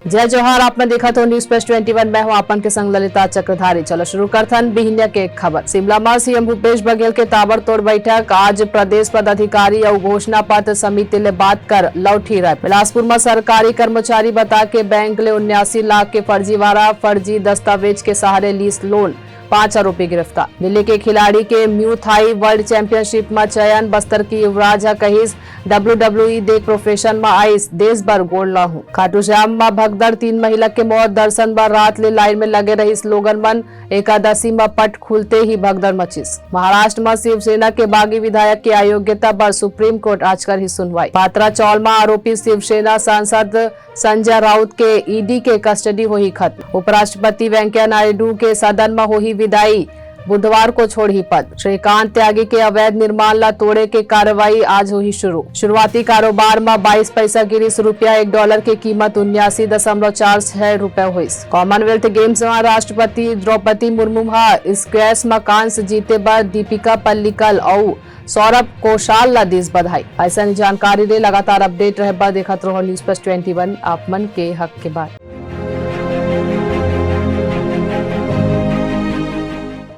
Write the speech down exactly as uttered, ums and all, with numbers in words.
जय जोहार, आप मन देखत हो News Flash twenty one, मैं हूं आपन के संग ललिता चक्रधारी। चलो शुरू करथन बिहिनिया के खबर। शिमला म सीएम भूपेश बघेल के ताबड़तोड़ बैठक, आज प्रदेश पदाधिकारी अउ घोषणा पत्र समिति ले बात कर लौठी राय। बिलासपुर म सरकारी कर्मचारी बता के बैंक ले उन्यासी लाख के फर्जीवाड़ा, फर्जी दस्तावेज के सहारे लीस लोन, पांच आरोपी गिरफ्तार। दिल्ली के खिलाड़ी के म्यू थाई वर्ल्ड चैंपियनशिप म चयन, बस्तर के युवराज ह कहिस, डब्ल्यूडब्ल्यूई देख प्रोफेशन म आइस, देश बर गोड़ लाहूं। खाटू श्याम म भगदड़, तीन महिला के मौत, दर्शन बर रात ले लाइन में लगे रहिस लोगन मन, एकादशी म पट खुलते ही भगदड़ मचिस। महाराष्ट्र म शिवसेना के बागी विधायक के अयोग्यता बर सुप्रीम कोर्ट आज करही सुनवाई। पात्रा चौल म आरोपी शिवसेना सांसद संजय राउत के ईडी के कस्टडी होही खत्म। उपराष्ट्रपति वेंकैया नायडू के सदन म होही विदाई, बुधवार को छोड़ही पद। श्रीकांत त्यागी के अवैध निर्माण ला तोड़े के कार्रवाई आज होही शुरू। शुरुआती कारोबार म बाईस पैसा गिरिस रुपया, एक डॉलर के कीमत उन्यासी दशमलव चार छह रुपया होइस। कॉमनवेल्थ गेम्स म राष्ट्रपति द्रौपदी मुर्मू ह स्क्वैश म कांस्य जीते बर दीपिका पल्लिकल अउ सौरभ कौशाल ला दिस बधाई। अइसन जानकारी ले लगातार अपडेट रहे बर देखत रहो News Flash twenty one, आप मन के हक के बात।